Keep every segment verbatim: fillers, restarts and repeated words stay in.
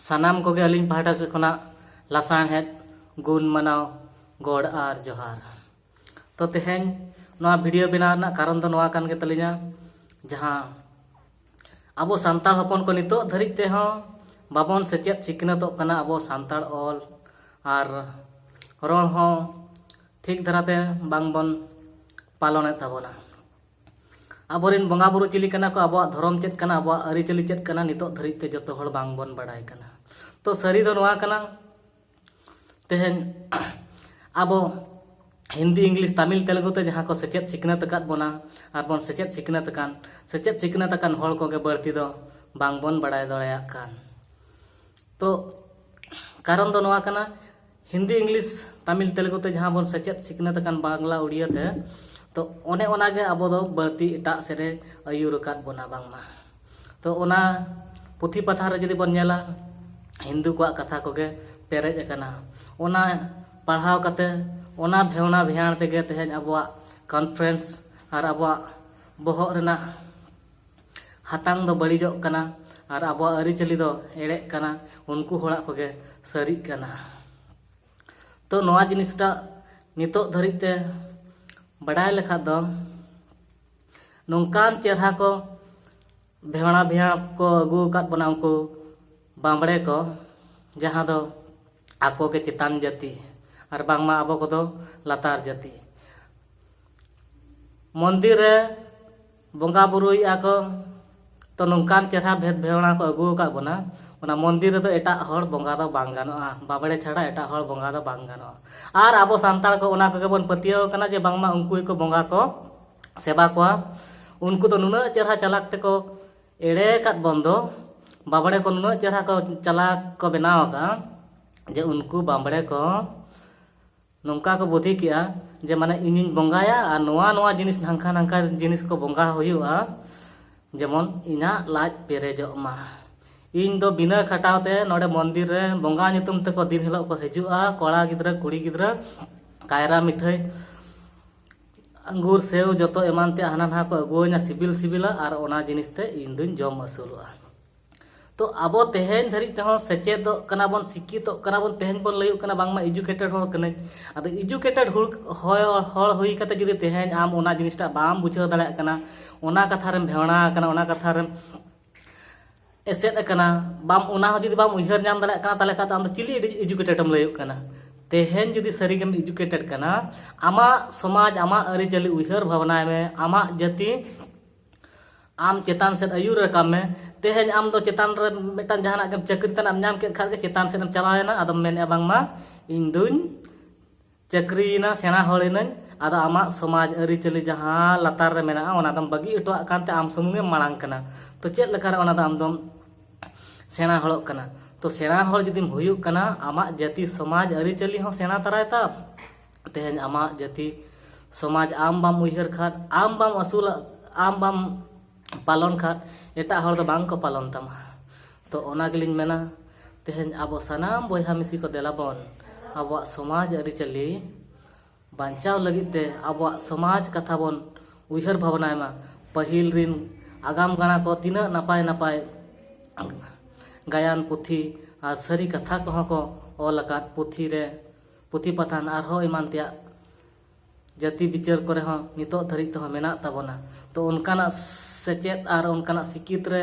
ᱥᱟᱱᱟᱢ ᱠᱚᱜᱮ ᱟᱹᱞᱤᱧ ᱯᱟᱦᱴᱟ ᱥᱮᱫ ᱠᱷᱚᱱᱟᱜ ᱞᱟᱥᱟᱬᱦᱮᱫ ᱜᱩᱱ ᱢᱟᱱᱟᱣ ᱜᱚᱰ ᱟᱨ ᱡᱚᱦᱟᱨ᱾ ᱛᱚ ᱛᱮᱦᱮᱧ ᱱᱚᱣᱟ ᱵᱷᱤᱰᱤᱭᱳ ᱵᱮᱱᱟᱣ ᱨᱮᱱᱟᱜ ᱠᱟᱨᱚᱱ ᱫᱚ ᱱᱚᱣᱟ ᱠᱟᱱ ᱜᱮ ᱛᱟᱹᱞᱤᱧᱟ, ᱡᱟᱦᱟᱸ ᱟᱵᱚ ᱥᱟᱱᱛᱟᱲ ᱦᱚᱯᱚᱱ ᱠᱚ ᱱᱤᱛᱚᱜ ᱫᱷᱟᱹᱨᱤᱡ ᱛᱮᱦᱚᱸ ᱵᱟᱵᱚᱱ ᱥᱮᱪᱮᱫ ᱥᱤᱠᱷᱱᱟᱹᱛᱚᱜ ᱠᱟᱱᱟ ᱟᱵᱚ ᱥᱟᱱᱛᱟᱲ ᱚᱞ ᱟᱨ ᱨᱚᱲ ᱦᱚᱸ ᱴᱷᱤᱠ ᱫᱷᱟᱨᱟᱛᱮ ᱵᱟᱝᱵᱚᱱ ᱯᱟᱞᱚᱱᱮᱫ ᱛᱟᱵᱚᱱᱟ᱾ ᱟᱵᱚᱨᱮᱱ ᱵᱚᱸᱜᱟ ᱵᱩᱨᱩ ᱪᱤᱞᱤ ᱠᱟᱱᱟ ᱠᱚ, ᱟᱵᱚᱣᱟᱜ ᱫᱷᱚᱨᱚᱢ ᱪᱮᱫ ᱠᱟᱱᱟ, ᱟᱵᱚᱣᱟᱜ ᱟᱹᱨᱤᱪᱟᱹᱞᱤ ᱪᱮᱫ ᱠᱟᱱᱟ, ᱱᱤᱛᱚᱜ ᱫᱷᱟᱹᱨᱤᱡ ᱛᱮ ᱡᱚᱛᱚ ᱦᱚᱲ ᱵᱟᱝᱵᱚᱱ ᱵᱟᱲᱟᱭ ᱠᱟᱱᱟ᱾ ᱛᱚ ᱥᱟᱹᱨᱤ ᱫᱚ ᱱᱚᱣᱟ ᱠᱟᱱᱟ, ᱛᱮᱦᱮᱧ ᱟᱵᱚ ᱦᱤᱱᱫᱤ, ᱤᱝᱞᱤᱥ, ᱛᱟᱢᱤᱞ, ᱛᱮᱞᱮᱜᱩ ᱛᱮ ᱡᱟᱦᱟᱸ ᱠᱚ ᱥᱮᱪᱮᱫ ᱥᱤᱠᱷᱱᱟᱹᱛ ᱟᱠᱟᱫ ᱵᱚᱱᱟ ᱟᱨ ᱵᱚᱱ ᱥᱮᱪᱮᱫ ᱥᱤᱠᱷᱱᱟᱹᱛ ᱟᱠᱟᱱ, ᱥᱮᱪᱮᱫ ᱥᱤᱠᱷᱱᱟᱹᱛ ᱟᱠᱟᱱ ᱦᱚᱲ ᱠᱚᱜᱮ ᱵᱟᱹᱲᱛᱤ ᱫᱚ ᱵᱟᱝᱵᱚᱱ ᱵᱟᱲᱟᱭ ᱫᱟᱲᱮᱭᱟᱜ ᱠᱟᱱ᱾ ᱛᱚ ᱠᱟᱨᱚᱱ ᱫᱚ ᱱᱚᱣᱟ ᱠᱟᱱᱟ, ᱦᱤᱱᱫᱤ, ᱤᱝᱞᱤᱥ, ᱛᱟᱢᱤᱞ, ᱛᱮᱞᱮᱜᱩ ᱛᱮ ᱡᱟᱦᱟᱸ ᱵᱚᱱ ᱥᱮᱪᱮᱫ ᱥᱤᱠᱷᱱᱟᱹᱛ ᱟᱠᱟᱱ ᱵᱟᱝᱞᱟ, ᱩᱲᱤᱭᱟᱹ ᱛᱮ, ᱛᱚ ᱚᱱᱮ ᱚᱱᱟᱜᱮ ᱟᱵᱚ ᱫᱚ ᱵᱟᱹᱲᱛᱤ ᱮᱴᱟᱜ ᱥᱮᱫ ᱮ ᱟᱹᱭᱩᱨ ᱟᱠᱟᱫ ᱵᱚᱱᱟ ᱵᱟᱝᱢᱟ᱾ ᱛᱚ ᱚᱱᱟ ᱯᱩᱛᱷᱤ ᱯᱟᱛᱷᱟᱢ ᱨᱮ ᱡᱩᱫᱤ ᱵᱚᱱ ᱧᱮᱞᱟ, ᱦᱤᱱᱫᱩ ᱠᱚᱣᱟᱜ ᱠᱟᱛᱷᱟ ᱠᱚᱜᱮ ᱯᱮᱨᱮᱡ ᱟᱠᱟᱱᱟ᱾ ᱚᱱᱟ ᱯᱟᱲᱦᱟᱣ ᱠᱟᱛᱮ, ᱚᱱᱟ ᱵᱷᱮᱣᱱᱟ ᱵᱷᱮᱭᱟᱬ ᱛᱮᱜᱮ ᱛᱮᱦᱮᱧ ᱟᱵᱚᱣᱟᱜ ᱠᱚᱱᱯᱷᱟᱨᱮᱱᱥ ᱟᱨ ᱟᱵᱚᱣᱟᱜ ᱵᱚᱦᱚᱜ ᱨᱮᱱᱟᱜ ᱦᱟᱛᱟᱝ ᱫᱚ ᱵᱟᱹᱲᱤᱡᱚᱜ ᱠᱟᱱᱟ ᱟᱨ ᱟᱵᱚᱣᱟᱜ ᱟᱹᱨᱤᱪᱟᱹᱞᱤ ᱫᱚ ᱮᱲᱮᱜ ᱠᱟᱱᱟ, ᱩᱱᱠᱩ ᱦᱚᱲᱟᱜ ᱠᱚᱜᱮ ᱥᱟᱹᱨᱤᱜ ᱠᱟᱱᱟ᱾ ᱛᱚ ᱱᱚᱣᱟ ᱡᱤᱱᱤᱥᱴᱟᱜ ᱱᱤᱛᱚᱜ ᱫᱷᱟᱹᱨᱤᱡ ᱛᱮ ᱵᱟᱰᱟᱭ ᱞᱮᱠᱷᱟᱱ ᱫᱚ, ᱱᱚᱝᱠᱟᱱ ᱪᱮᱦᱨᱟ ᱠᱚ ᱵᱷᱮᱣᱲᱟ ᱵᱷᱮᱣᱲᱟ ᱠᱚ ᱟᱹᱜᱩ ᱟᱠᱟᱫ ᱵᱚᱱᱟ ᱩᱱᱠᱩ ᱵᱟᱸᱵᱽᱲᱮ ᱠᱚ, ᱡᱟᱦᱟᱸ ᱫᱚ ᱟᱠᱚ ᱜᱮ ᱪᱮᱛᱟᱱ ᱡᱟᱹᱛᱤ ᱟᱨ ᱵᱟᱝᱢᱟ ᱟᱵᱚ ᱠᱚᱫᱚ ᱞᱟᱛᱟᱨ ᱡᱟᱹᱛᱤ᱾ ᱢᱚᱱᱫᱤᱨ ᱨᱮ ᱵᱚᱸᱜᱟ ᱵᱩᱨᱩᱭᱮᱫᱼᱟ ᱠᱚ, ᱛᱚ ᱱᱚᱝᱠᱟᱱ ᱪᱮᱦᱨᱟ ᱵᱷᱮᱫ ᱵᱷᱮᱣᱲᱟ ᱠᱚ ᱟᱹᱜᱩ ᱟᱠᱟᱫ ᱵᱚᱱᱟ, ᱚᱱᱟ ᱢᱚᱱᱫᱤᱨ ᱨᱮᱫᱚ ᱮᱴᱟᱜ ᱦᱚᱲ ᱵᱚᱸᱜᱟ ᱫᱚ ᱵᱟᱝ ᱜᱟᱱᱚᱜᱼᱟ, ᱵᱟᱸᱵᱽᱲᱮ ᱪᱷᱟᱲᱟ ᱮᱴᱟᱜ ᱦᱚᱲ ᱵᱚᱸᱜᱟ ᱫᱚ ᱵᱟᱝ ᱜᱟᱱᱚᱜᱼᱟ᱾ ᱟᱨ ᱟᱵᱚ ᱥᱟᱱᱛᱟᱲ ᱠᱚ ᱚᱱᱟ ᱠᱚᱜᱮ ᱵᱚᱱ ᱯᱟᱹᱛᱭᱟᱹᱣ ᱟᱠᱟᱱᱟ ᱡᱮ ᱵᱟᱝᱢᱟ ᱩᱱᱠᱩ ᱜᱮᱠᱚ ᱵᱚᱸᱜᱟ ᱠᱚ ᱥᱮᱵᱟ ᱠᱚᱣᱟ᱾ ᱩᱱᱠᱩ ᱫᱚ ᱱᱩᱱᱟᱹᱜ ᱪᱮᱦᱨᱟ ᱪᱟᱞᱟᱠ ᱛᱮᱠᱚ ᱮᱲᱮ ᱟᱠᱟᱫ ᱵᱚᱱ ᱫᱚ, ᱵᱟᱸᱵᱽᱲᱮ ᱠᱚ ᱱᱩᱱᱟᱹᱜ ᱪᱮᱦᱨᱟ ᱠᱚ ᱪᱟᱞᱟᱠ ᱠᱚ ᱵᱮᱱᱟᱣ ᱟᱠᱟᱫᱼᱟ ᱡᱮ ᱩᱱᱠᱩ ᱵᱟᱸᱵᱽᱲᱮ ᱠᱚ ᱱᱚᱝᱠᱟ ᱠᱚ ᱵᱩᱫᱷᱤ ᱠᱮᱜᱼᱟ ᱡᱮ ᱢᱟᱱᱮ ᱤᱧᱤᱧ ᱵᱚᱸᱜᱟᱭᱟ ᱟᱨ ᱱᱚᱣᱟ ᱱᱚᱣᱟ ᱡᱤᱱᱤᱥ ᱦᱟᱱᱠᱟ ᱱᱟᱝᱠᱟ ᱡᱤᱱᱤᱥ ᱠᱚ ᱵᱚᱸᱜᱟ ᱦᱩᱭᱩᱜᱼᱟ, ᱡᱮᱢᱚᱱ ᱤᱧᱟᱹᱜ ᱞᱟᱡ ᱯᱮᱨᱮᱡᱚᱜ ᱢᱟ᱾ ᱤᱧ ᱫᱚ ᱵᱤᱱᱟᱹ ᱠᱷᱟᱴᱟᱣ ᱛᱮ ᱱᱚᱰᱮ ᱢᱚᱱᱫᱤᱨ ᱨᱮ ᱵᱚᱸᱜᱟ ᱧᱩᱛᱩᱢ ᱛᱮᱠᱚ ᱫᱤᱱ ᱦᱤᱞᱳᱜ ᱠᱚ ᱦᱤᱡᱩᱜᱼᱟ, ᱠᱚᱲᱟ ᱜᱤᱫᱽᱨᱟᱹ, ᱠᱩᱲᱤ ᱜᱤᱫᱽᱨᱟᱹ, ᱠᱟᱭᱨᱟ ᱢᱤᱴᱷᱟᱹᱭ, ᱟᱝᱜᱩᱨ, ᱥᱮᱣ, ᱡᱚᱛᱚ ᱮᱢᱟᱱ ᱛᱮᱭᱟᱜ ᱦᱟᱱᱟ ᱱᱟᱣᱟ ᱠᱚ ᱟᱹᱜᱩᱣᱟᱹᱧᱟ ᱥᱤᱵᱤᱞ ᱥᱤᱵᱤᱞᱟ, ᱟᱨ ᱚᱱᱟ ᱡᱤᱱᱤᱥ ᱛᱮ ᱤᱧ ᱫᱩᱧ ᱡᱚᱢ ᱟᱹᱥᱩᱞᱚᱜᱼᱟ᱾ ᱛᱚ ᱟᱵᱚ ᱛᱮᱦᱮᱧ ᱫᱷᱟᱹᱨᱤᱡ ᱛᱮᱦᱚᱸ ᱥᱮᱪᱮᱫᱚᱜ ᱠᱟᱱᱟ ᱵᱚᱱ, ᱥᱤᱠᱠᱷᱤᱛᱚᱜ ᱠᱟᱱᱟ ᱵᱚᱱ, ᱛᱮᱦᱮᱧ ᱵᱚᱱ ᱞᱟᱹᱭᱚᱜ ᱠᱟᱱᱟ ᱵᱟᱝᱢᱟ ᱮᱡᱩᱠᱮᱴᱮᱰ ᱦᱚᱲ ᱠᱟᱹᱱᱟᱹᱧ᱾ ᱟᱫᱚ ᱮᱡᱩᱠᱮᱴᱮᱰ ᱦᱚᱲ, ᱦᱚᱲ ᱦᱩᱭ ᱠᱟᱛᱮ ᱡᱩᱫᱤ ᱛᱮᱦᱮᱧ ᱟᱢ ᱚᱱᱟ ᱡᱤᱱᱤᱥᱴᱟᱜ ᱵᱟᱢ ᱵᱩᱡᱷᱟᱹᱣ ᱫᱟᱲᱮᱭᱟᱜ ᱠᱟᱱᱟ, ᱚᱱᱟ ᱠᱟᱛᱷᱟ ᱨᱮᱢ ᱵᱷᱮᱣᱲᱟ ᱟᱠᱟᱱᱟ, ᱚᱱᱟ ᱠᱟᱛᱷᱟ ᱨᱮᱢ ᱮᱥᱮᱫ ᱟᱠᱟᱱᱟ, ᱵᱟᱢ, ᱚᱱᱟ ᱦᱚᱸ ᱡᱩᱫᱤ ᱵᱟᱢ ᱩᱭᱦᱟᱹᱨ ᱧᱟᱢ ᱫᱟᱲᱮᱭᱟᱜ ᱠᱟᱱᱟ, ᱛᱟᱦᱚᱞᱮ ᱠᱷᱟᱱ ᱫᱚ ᱟᱢ ᱫᱚ ᱪᱤᱞᱤ ᱮᱰᱩ-, ᱮᱡᱩᱠᱮᱴᱮᱰ ᱮᱢ ᱞᱟᱹᱭᱚᱜ ᱠᱟᱱᱟ? ᱛᱮᱦᱮᱧ ᱡᱩᱫᱤ ᱥᱟᱹᱨᱤᱜᱮᱢ ᱮᱡᱩᱠᱮᱴᱮᱰ ᱠᱟᱱᱟ, ᱟᱢᱟᱜ ᱥᱚᱢᱟᱡᱽ, ᱟᱢᱟᱜ ᱟᱹᱨᱤᱪᱟᱹᱞᱤ ᱩᱭᱦᱟᱹᱨ ᱵᱷᱟᱵᱽᱱᱟᱭ ᱢᱮ, ᱟᱢᱟᱜ ᱡᱟᱹᱛᱤ ᱟᱢ ᱪᱮᱛᱟᱱ ᱥᱮᱫ ᱟᱹᱭᱩᱨ ᱨᱟᱠᱟᱵ ᱢᱮ᱾ ᱛᱮᱦᱮᱧ ᱟᱢ ᱫᱚ ᱪᱮᱛᱟᱱ ᱨᱮ ᱢᱤᱫᱴᱟᱝ ᱡᱟᱦᱟᱱᱟᱜ ᱜᱮᱢ ᱪᱟᱹᱠᱨᱤ ᱛᱮᱱᱟᱜ ᱮᱢ ᱧᱟᱢ ᱠᱮᱫ ᱠᱷᱟᱱ ᱜᱮ ᱪᱮᱛᱟᱱ ᱥᱮᱫ ᱮᱢ ᱪᱟᱞᱟᱣᱮᱱᱟ, ᱟᱫᱚᱢ ᱢᱮᱱᱮᱫᱼᱟ ᱵᱟᱝᱢᱟ ᱤᱧ ᱫᱩᱧ ᱪᱟᱹᱠᱨᱤᱭᱮᱱᱟ, ᱥᱮᱬᱟ ᱦᱚᱲ ᱮᱱᱟᱹᱧ, ᱟᱫᱚ ᱟᱢᱟᱜ ᱥᱚᱢᱟᱡᱽ ᱟᱹᱨᱤᱪᱟᱹᱞᱤ ᱡᱟᱦᱟᱸ ᱞᱟᱛᱟᱨ ᱨᱮ ᱢᱮᱱᱟᱜᱼᱟ ᱚᱱᱟ ᱫᱚᱢ ᱵᱟᱹᱜᱤ ᱦᱚᱴᱚᱣᱟᱜ ᱠᱟᱱᱛᱮ ᱟᱢ ᱥᱩᱢᱩᱝ ᱮᱢ ᱢᱟᱲᱟᱝ ᱠᱟᱱᱟ᱾ ᱛᱚ ᱪᱮᱫ ᱞᱮᱠᱟᱨᱮ ᱚᱱᱟ ᱫᱚ ᱟᱢ ᱫᱚᱢ ᱥᱮᱬᱟ ᱦᱚᱲᱚᱜ ᱠᱟᱱᱟ? ᱛᱚ ᱥᱮᱬᱟ ᱦᱚᱲ ᱡᱩᱫᱤᱢ ᱦᱩᱭᱩᱜ ᱠᱟᱱᱟ, ᱟᱢᱟᱜ ᱡᱟᱹᱛᱤ ᱥᱚᱢᱟᱡᱽ ᱟᱹᱨᱤᱪᱟᱹᱞᱤ ᱦᱚᱸ ᱥᱮᱬᱟ ᱛᱟᱨᱟᱭ ᱛᱟᱢ᱾ ᱛᱮᱦᱮᱧ ᱟᱢᱟᱜ ᱡᱟᱹᱛᱤ ᱥᱚᱢᱟᱡᱽ ᱟᱢ ᱵᱟᱢ ᱩᱭᱦᱟᱹᱨ ᱠᱷᱟᱱ, ᱟᱢ ᱵᱟᱢ ᱟᱹᱥᱩᱞᱟ, ᱟᱢ ᱵᱟᱢ ᱯᱟᱞᱚᱱ ᱠᱷᱟᱱ, ᱮᱴᱟᱜ ᱦᱚᱲ ᱫᱚ ᱵᱟᱝ ᱠᱚ ᱯᱟᱞᱚᱱ ᱛᱟᱢᱟ᱾ ᱛᱚ ᱚᱱᱟ ᱜᱮᱞᱤᱧ ᱢᱮᱱᱟ, ᱛᱮᱦᱮᱧ ᱟᱵᱚ ᱥᱟᱱᱟᱢ ᱵᱚᱭᱦᱟ ᱢᱤᱥᱤ ᱠᱚ ᱫᱮᱞᱟ ᱵᱚᱱ ᱟᱵᱚᱣᱟᱜ ᱥᱚᱢᱟᱡᱽ ᱟᱹᱨᱤᱪᱟᱹᱞᱤ ᱵᱟᱧᱪᱟᱣ ᱞᱟᱹᱜᱤᱫ ᱛᱮ ᱟᱵᱚᱣᱟᱜ ᱥᱚᱢᱟᱡᱽ ᱠᱟᱛᱷᱟ ᱵᱚᱱ ᱩᱭᱦᱟᱹᱨ ᱵᱷᱟᱵᱽᱱᱟᱭ ᱢᱟ᱾ ᱯᱟᱹᱦᱤᱞ ᱨᱤᱱ ᱟᱜᱟᱢ ᱜᱟᱬᱟ ᱠᱚ ᱛᱤᱱᱟᱹᱜ ᱱᱟᱯᱟᱭ ᱱᱟᱯᱟᱭ ᱜᱟᱭᱟᱱ ᱯᱩᱛᱷᱤ ᱟᱨ ᱥᱟᱹᱨᱤ ᱠᱟᱛᱷᱟ ᱠᱚᱦᱚᱸ ᱠᱚ ᱚᱞ ᱟᱠᱟᱫ ᱯᱩᱛᱷᱤ ᱨᱮ, ᱯᱩᱛᱷᱤ ᱯᱟᱛᱷᱟᱢ ᱟᱨᱦᱚᱸ ᱮᱢᱟᱱ ᱛᱮᱭᱟᱜ ᱡᱟᱹᱛᱤ ᱵᱤᱪᱟᱹᱨ ᱠᱚᱨᱮ ᱦᱚᱸ ᱱᱤᱛᱚᱜ ᱫᱷᱟᱹᱨᱤᱡ ᱛᱮᱦᱚᱸ ᱢᱮᱱᱟᱜ ᱛᱟᱵᱚᱱᱟ᱾ ᱛᱚ ᱚᱱᱠᱟᱱᱟᱜ ᱥᱮᱪᱮᱫ ᱟᱨ ᱚᱱᱠᱟᱱᱟᱜ ᱥᱤᱠᱠᱷᱤᱛ ᱨᱮ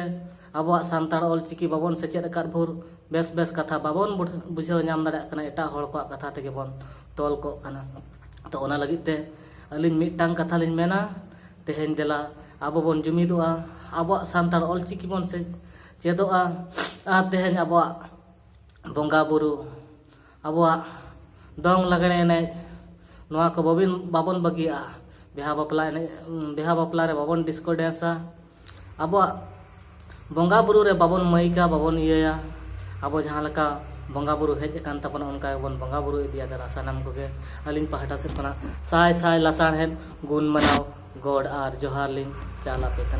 ᱟᱵᱚᱣᱟᱜ ᱥᱟᱱᱛᱟᱲ ᱚᱞᱪᱤᱠᱤ ᱵᱟᱵᱚᱱ ᱥᱮᱪᱮᱫ ᱟᱠᱟᱫ ᱵᱷᱳᱨ ᱵᱮᱥ ᱵᱮᱥ ᱠᱟᱛᱷᱟ ᱵᱟᱵᱚᱱ ᱵᱩᱰᱷ-, ᱵᱩᱡᱷᱟᱹᱣ ᱧᱟᱢ ᱫᱟᱲᱮᱭᱟᱜ ᱠᱟᱱᱟ, ᱮᱴᱟᱜ ᱦᱚᱲ ᱠᱚᱣᱟᱜ ᱠᱟᱛᱷᱟ ᱛᱮᱜᱮ ᱵᱚᱱ ᱛᱚᱞ ᱠᱚᱜ ᱠᱟᱱᱟ᱾ ᱛᱚ ᱚᱱᱟ ᱞᱟᱹᱜᱤᱫ ᱛᱮ ᱟᱹᱞᱤᱧ ᱢᱤᱫᱴᱟᱝ ᱠᱟᱛᱷᱟ ᱞᱤᱧ ᱢᱮᱱᱟ, ᱛᱮᱦᱮᱧ ᱫᱮᱞᱟ ᱟᱵᱚ ᱵᱚᱱ ᱡᱩᱢᱤᱫᱚᱜᱼᱟ, ᱟᱵᱚᱣᱟᱜ ᱥᱟᱱᱛᱟᱲ ᱚᱞᱪᱤᱠᱤ ᱵᱚᱱ ᱥᱮ-, ᱪᱮᱫᱚᱜᱼᱟ, ᱟᱨ ᱛᱮᱦᱮᱧ ᱟᱵᱚᱣᱟᱜ ᱵᱚᱸᱜᱟ ᱵᱩᱨᱩ, ᱟᱵᱚᱣᱟᱜ ᱫᱚᱝ ᱞᱟᱜᱽᱲᱮ ᱮᱱᱮᱡ, ᱱᱚᱣᱟ ᱠᱚ ᱵᱟᱵᱤᱱ, ᱵᱟᱵᱚᱱ ᱵᱟᱹᱜᱤᱭᱟᱜᱼᱟ᱾ ᱵᱤᱦᱟ ᱵᱟᱯᱞᱟ ᱮᱱᱮᱡ, ᱵᱤᱦᱟ ᱵᱟᱯᱞᱟ ᱨᱮ ᱵᱟᱵᱚᱱ ᱰᱤᱥᱠᱳ ᱰᱮᱱᱥᱟ᱾ ᱟᱵᱚᱣᱟᱜ ᱵᱚᱸᱜᱟ ᱵᱩᱨᱩ ᱨᱮ ᱵᱟᱵᱚᱱ ᱢᱟᱹᱭᱤᱠᱟ, ᱵᱟᱵᱚᱱ ᱤᱭᱟᱹᱭᱟ᱾ ᱟᱵᱚ ᱡᱟᱦᱟᱸ ᱞᱮᱠᱟ ᱵᱚᱸᱜᱟ ᱵᱩᱨᱩ ᱦᱮᱡ ᱟᱠᱟᱱ ᱛᱟᱵᱚᱱᱟ, ᱚᱱᱠᱟ ᱜᱮᱵᱚᱱ ᱵᱚᱸᱜᱟ ᱵᱩᱨᱩ ᱤᱫᱤᱭᱟ᱾ ᱫᱮᱞᱟ ᱥᱟᱱᱟᱢ ᱠᱚᱜᱮ ᱟᱹᱞᱤᱧ ᱯᱟᱦᱴᱟ ᱥᱮᱫ ᱠᱷᱚᱱᱟᱜ ᱥᱟᱭ ᱥᱟᱭ ᱞᱟᱥᱟᱲᱦᱮᱫ ᱜᱩᱱ ᱢᱟᱱᱟᱣ ᱜᱚᱰ ᱟᱨ ᱡᱚᱦᱟᱨ ᱞᱤᱧ ᱪᱟᱞ ᱟᱯᱮ ᱠᱟᱱᱟ᱾